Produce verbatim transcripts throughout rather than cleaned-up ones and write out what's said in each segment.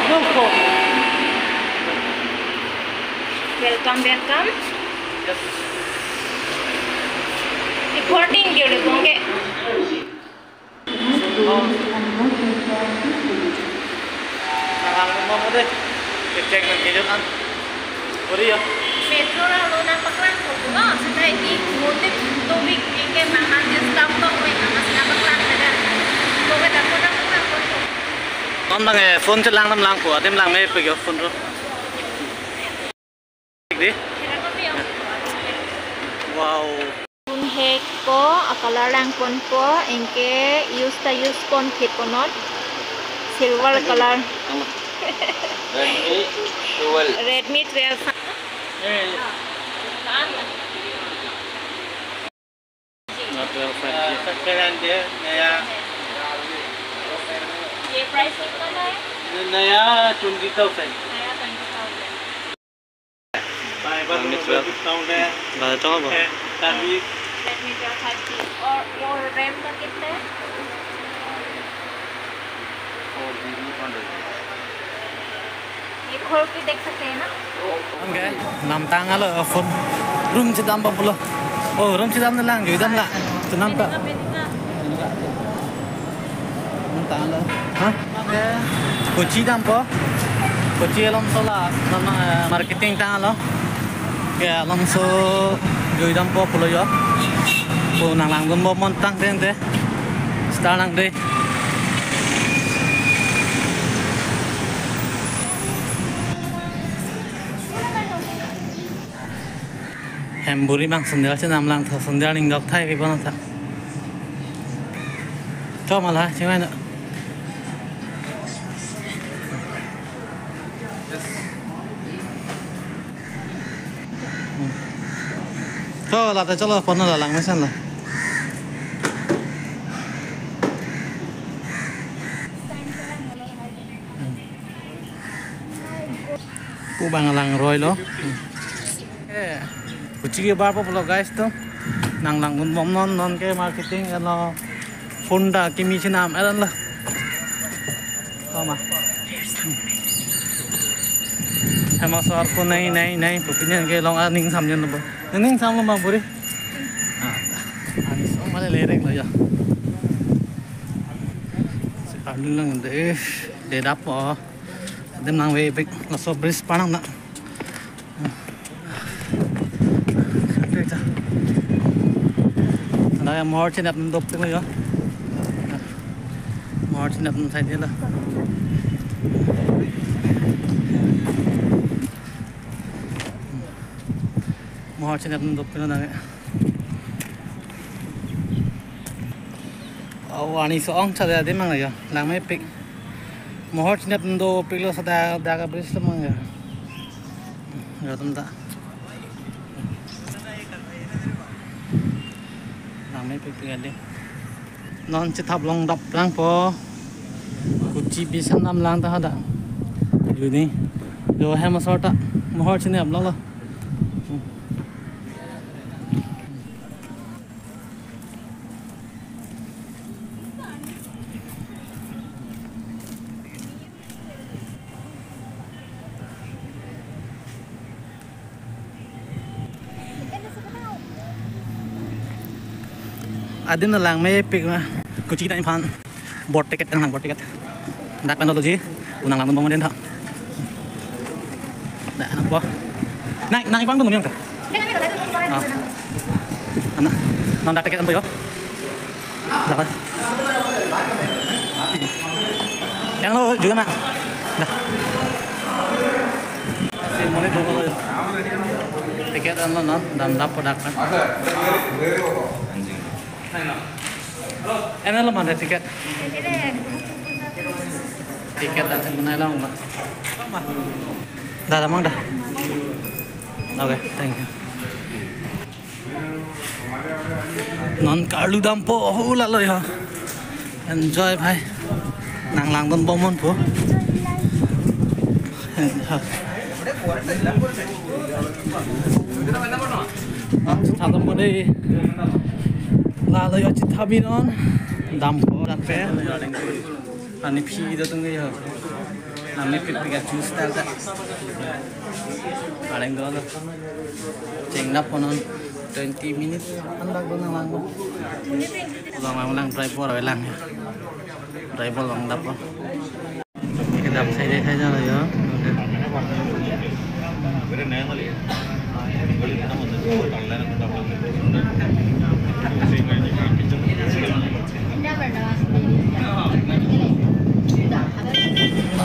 Welcome, welcome. Reporting ke udah bongke. Cek nang kejut an. Buri ya. Metro lalu nangpaklang ko, no, seta ini motif tobik, ini nang nang just tam tok, nang masih nangpaklang saja. Pokoknya tak pernah pernah. Non bang eh phone chelang dam lang po, adim langmepik yo phone ro. Di. Wow. Phone hek po, a color langponpo, anke use ta use ponthepo non. Silver color. Redmi twelve. Redmi twelve. Eh. Not twelve five G. ये प्राइस कितना है? नया twenty thousand. नया twenty thousand. Redmi twelve. बारह तो होगा। Redmi twelve five G। और वो रैम का कितना है? ये खोल के देख सकते हैं ना? Okay, namtang alo phone. Room chedampo pulo. Oh, room chedam lang, jui dam la. Chenam ta. Namtang alo. Ha? Kochi dampo. Kochi along sola, nama, eh, marketing tanglo. Ke along so jui dampo pulo yo. Ko nang langdunbom non tangte te. Star nang de. Hem buri bang sandal chenam lang tha, sandal ning dok thai pi bona tha. Tho mala chimai na. Tho la ta chalo pon la langmesen la. Pu bang lang roi lo. Eh, kuchi ke bar po pulo guys to. Nang langdunbom non, non ke marketing ano phone ta kimi chenam eran lo. Toma. Hem asor ko nai nai nai pu pini ke long aning samjun lo. Ning samlo ma buri. Ah, ani so male lerek lo ya. Si parlun lang de, de dap po. Adim nangvepik, laso bridge panang na. Ada yang mohor chinep dopik lo ya. Mohor chinep sai dia la. Mohor chinep dopik lo nang. Oh, ani so-ong chada adim mang ya. Langmepik. Mohor chinep dopik lo sada dak bridge lo mang ya. Ya tum ta. Langmepik adim. Non chethap long dap lang po. Kochi bridge nam lang ta hada. Juni. Jo hem asor ta. Mohor chinep lo lo. Adim na langmepik ma. Kochi ta aphan. Boat ticket nang, boat ticket. Dak pen lo ji. Unang langdunbom den tha. Dak nang po. Nang, nang ipang dun yang ta. Ah. Ana, nang dak ticket an po yo. Dapat. Yang lo juga na. Dah. Si monit lo lo. Ticket an lo non, dam dap po dak kan. Anjing. Ena lo mana tiket? Tiket dan sebenarnya lo mana? Dah, dah, mang dah. Oke, thank you. Non karlu dampo, oh, lalo ya. Enjoy bhai. Nang langdunbom non po. Chethap dampo dei. Lalo ya chethabi non. Dampo dak pen. Ani phi do tung ya. Nami pipik a juice tal ta. Areng do lo. Chenglap konon twenty minutes. An bak do nang lang. Lang lang lang driver lang ya. Driver lang dap lo. Kedam sai dei sai jalo ya.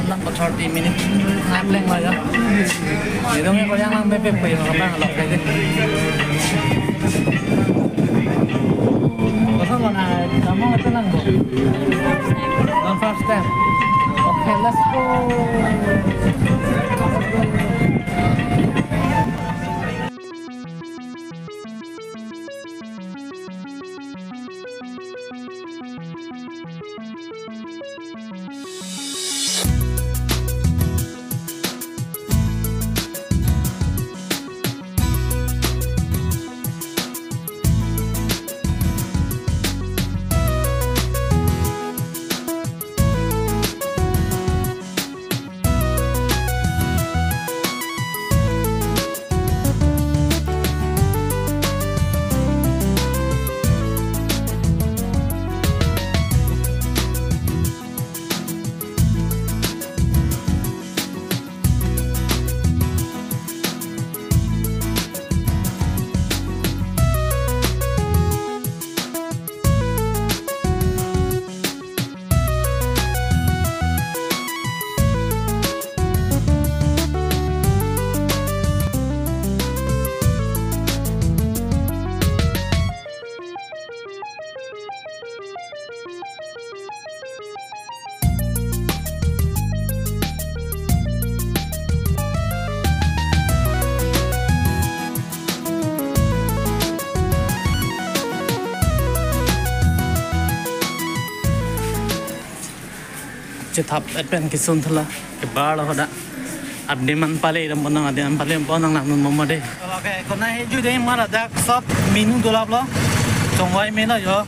Nang ko thirty minutes. Time leng lo ya. Idong ko yang nang bebe pe ko bang lo. Kosong kona kamu itu lang ko. First time. Okay, let's go. Chethap et pen kesun thela, kebar lo hoda. Adim an pale dam ponang, adim an pale ponang lang nun momo de. Okay, konat he ju de ma ladak sob menu dolap lo. Chongvai me lo jo.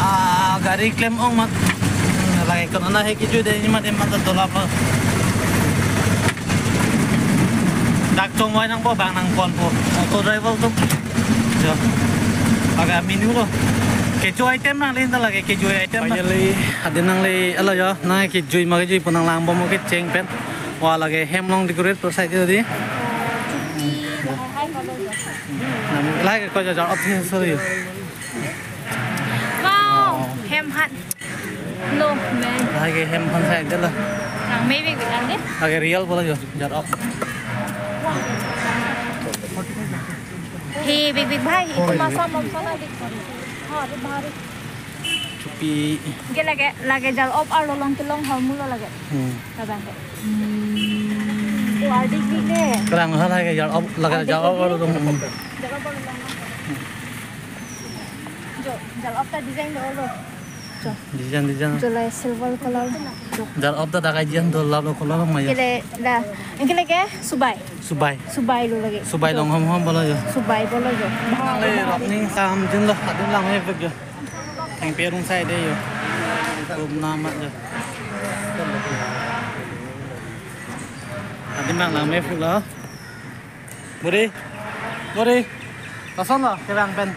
Ah, gari klem ong mat. Lake konat he kejui de ma de ma dolap lo. Dak chongvai nangpo bang nangponpo. Auto driver atum. Jo. Paga menu lo. Kejui item nangli ta lake kejui item. Finally, adim nangli alo jo. Nang kejui ma kejui pu nang lang bom kecheng pen. Wa lake hem along decorate pu side di. Lake ko jo jo office sorry. Wow, hem han. No, man. Lake hem aphan side lo. Nang me big big ande? Lake real pulo jo, jar ok. He big big bhai, he kuma sa mom sa na big. Ha, big bhai. Chupi. Ke lake, lake jar ok arlo along kelong hal mulo lake. Hmm. Labang ke. Hmm. Oh, ardik big de. Kelang hal lake jar ok, lake jar ok arlo along. Jar ok arlo along. Jo, jar ok ta design do lo. Jo. Design, design. Jo la silver color. Jo. Jar ok ta dak design do lap lo color ma ya. Kele la. Anke lake subai. Subai. Subai lo lake. Subai along hom hom pulo jo. Subai pulo jo. Nang le rap ning sam jin lo, adim lang me bek jo. Thengpi arong side de jo. Kum na mat jo. Adim lang lang me bek lo. Buri. Buri. Lason lo, kevang pen.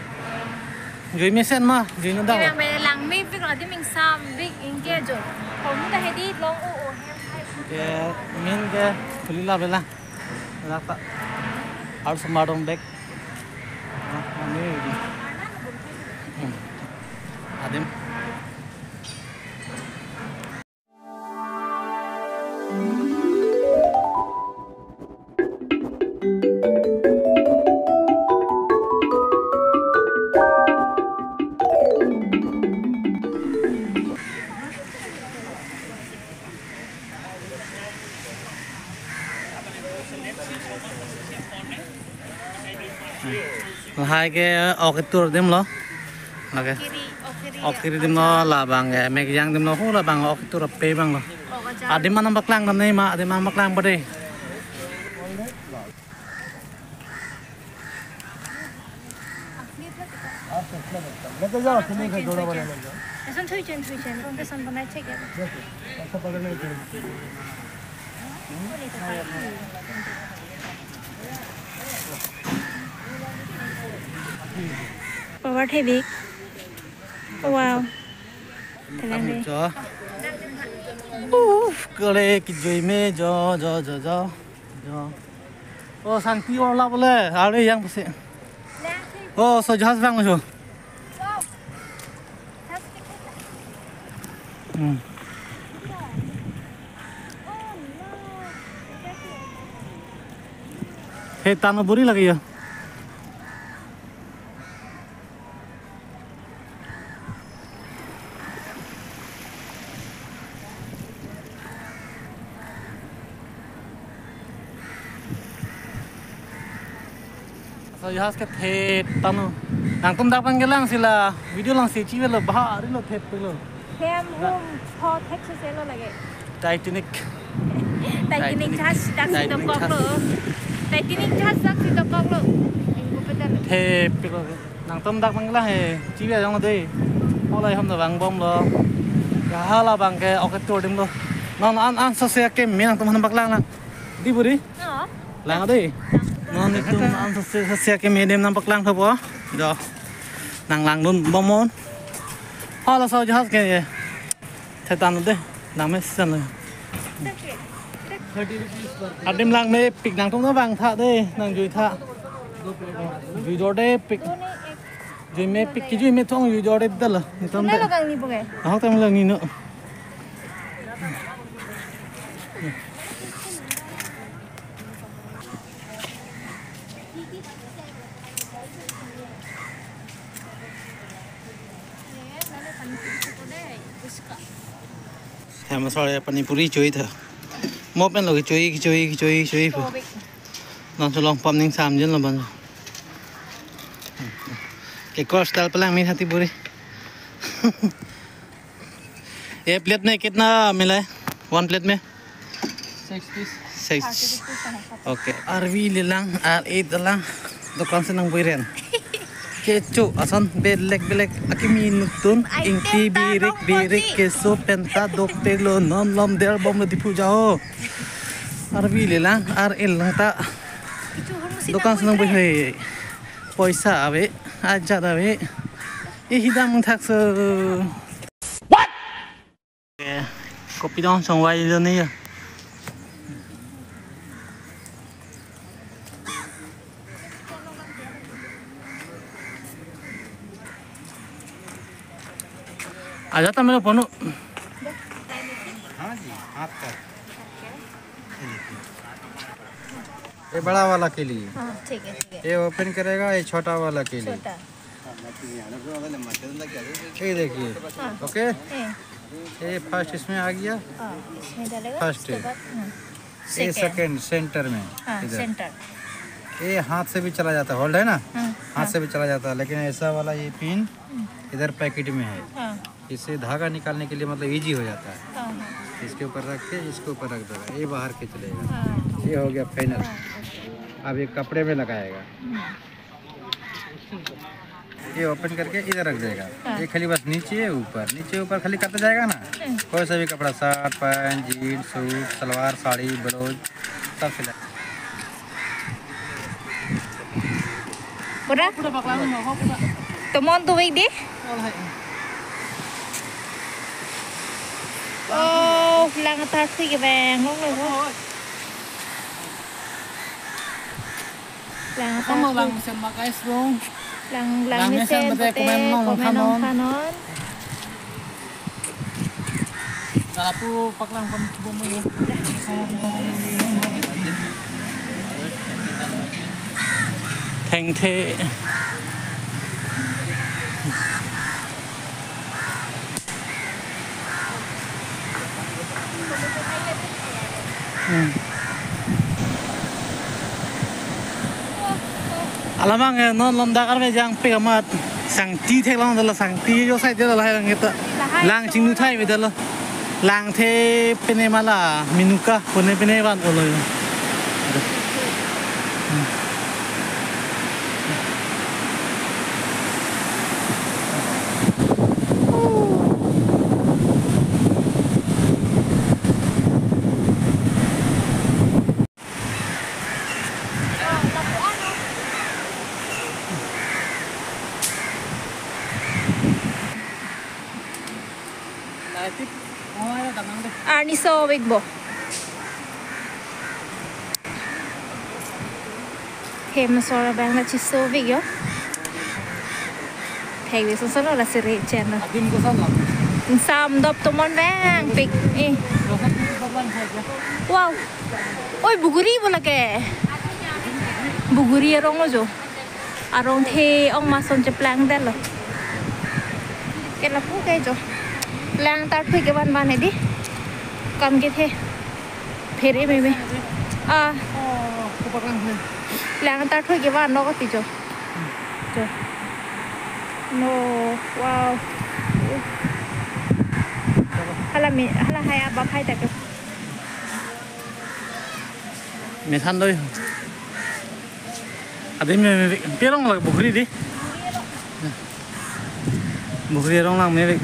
Jui mesen ma, jui no dang. Kevang pen lang me bek lo, adim ingsam bek ingke jo. Hom ta hedi long o o hem hai. Ke min ke khuli la bela. Lak ta. Ar semar dong bek. Ah, ini. Hmm. Adim. Lahai ke ok ketur adim lo. Lake. Kiri, ok kiri. Ok kiri adim lo labang ke. Mek yang adim lo hu labang ok ketur ape abang lo. Ok ajar. Adim an paklang dam ne ma, adim an paklang pade. Leto jao, tumi ke dora bana le jao. Eson thui chen, thui chen. Eson banai chek ya. Aisa pagana ke. Power thebik. Wow. Kalian deh. Jo. Uff, kale kijui me jo jo jo jo. Jo. Oh, sangti orla bole. Are yang pasi. Oh, so jahaz bang jo. Hmm. He, tano buri lagi ya. So, jahaz ke thet tano. Nangtum dak bang kelang sila video lang si chive lo, bahari lo, thepik lo. Hem hum pho thek sese lo lage. Titanic. Titanic Titanic. Jahaz dak si Titanic dokok jahaz. Lo. Titanic jahaz dak si dokok lo. Ingko peter. Thepik lo. Nangtum dak bang kelang he, chive jong lo dei. Olai hom do bang bom lo. Ya hala bang ke oke tour dim lo. Non an an so se ke me nangtum han bak lang lang. Di buri? Oh. Lang dei. Non itum an so se so se ke medium nang paklang tho po. Jo. Nang langdun bomnon. Hala so jahaz ke ye. Thetan dei. Nang mes san lo. Adim lang mepik nangtum na bang tha dei. Nang jui tha. Jui jor depik. Jui mepik kijui me thong jui jor dep dal. Nangtum Sunda dei. Lo kang ni po ke? Ahok tam lang ni no. Hem asor ya pani puri choi tha. Mo pen lo choi choi choi choi po. Nang cholong pam ning sam jin lo ban. Ek aur style palang mi hati puri. ये plate में कितना मिला है? One plate में? Six piece. Six. Okay. Arvi lelang, ar-et alang. Dokan si nang buiren. Kecho ason belek belek akimi nutun. Ingti birik birik keso penta dokte lo non lom der bom lo Diphu jao. Arvi lelang, ar-et lang ta. Dokan si nang buiren. Poisa ave, ajat ave. Ihi dam thak so. What? Kopi dong song wai lo ni ya. Aja tamelo ponu. हाँ जी, हाथ पर। ये बड़ा वाला के लिए। हाँ, ठीक है, ठीक है। ये ओपन करेगा, ये छोटा वाला के लिए। छोटा। ये देखिए। हाँ। ओके। ये। ये फर्स्ट इसमें आ गया। हाँ, इसमें डालेगा, फर्स्ट उसके है। बाद, हाँ। ये सेकंड। सेकंड, सेंटर में। हाँ, इधर। सेंटर। ये हाथ से भी चला जाता है, होल्ड है ना? हाँ, हाथ हाँ। से भी चला जाता है, लेकिन ऐसा वाला ये पिन हम्म। इधर पैकेट में है। हाँ। इससे धागा निकालने के लिए मतलब इजी हो जाता है। हाँ, हाँ। इसके ऊपर रख के इसके ऊपर रख देगा, ये बाहर खींच लेगा। हाँ। ये हो गया फाइनल। हाँ, ओके। अब ये कपड़े में लगाएगा। हम्म। ये ओपन करके इधर रख देगा। हाँ। ये खाली बस नीचे ऊपर, नीचे ऊपर खाली करते जाएगा ना। हम्म। कोई सा भी कपड़ा, shirt, pant, jeans, suit, salwar, sari, blouse, सब सिला। Pura? Tomon tu baik deh. Oh, lang atar thui ke bang, long long. Lang atar thui. Lang mesen ma guys dong. Lang, lang mesen bete comment nong, comment nong thanon. Lapu paklang pon bom ya. Thengthe. Hmm. Alamang, eh, non lom dak arve jangpik amat sangti theklong dala, sangti jo sai dala lahai lang kita. Lahai lang chinglu thai ve dala. Lang the pene mala minuka pone pene van olo. Arni sovik bo. Hem asor abang la chisovik yo. Thek di sonsolo la siri chen lo. Adim ko sam lo. Sam dop tomon vangpik. Eh. Rosak ko bang hai ya. Wow. Oi, buguri bo lake. Buguri arong lo jo. Arong the ong ma ason cheplang detlo. Ke lapu ke jo. Lang tar thui ke van van hedi. Kam ke the. Phere me me. Ah, Oh, ko paklang hai. Lang tar thui ke van lo ti jo. Jo. No, wow. Hala me, hala hai abap hai ta ke. Methan doi. Adim me me pi arong lo buguri di. Buguri arong lang me vek.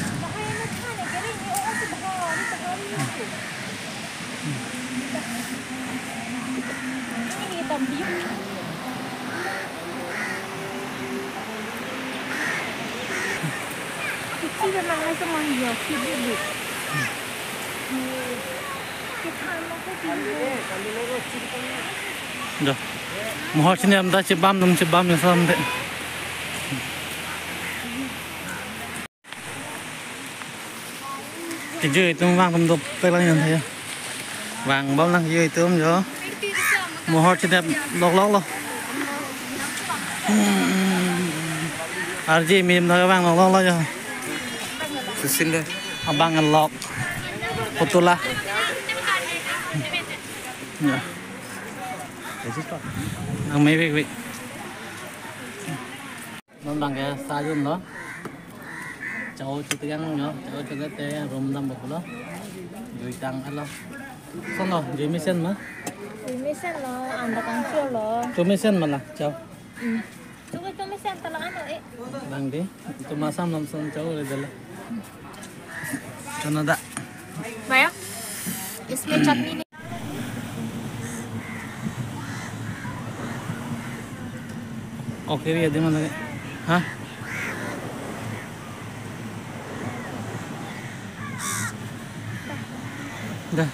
Do. Mohor chini amda chibam num chibam ya sam de. Kejui atum vang atum dopik lang yon tha. Vang bom lang kejui atum jo. Mohor chini lok lok lo. Arji mim tha vang lok lok lo jo. Susin de. Abang lok. Putula. Ya. Ang may wig wig. Non bang ke sajun lo. Chau chitgang nyo, chau chitgang te rum dam bok lo. Jui tang alo. Son lo, jui mesen ma? Jui mesen lo, anda kang chio lo. Jui mesen ma la, chau. Hmm. Chuka jui mesen tala ano eh. Bang di, itu masam lam son chau le dala. Chana da. Baya? Isme chutney ni. Okay, dia mana? Ha? Dah.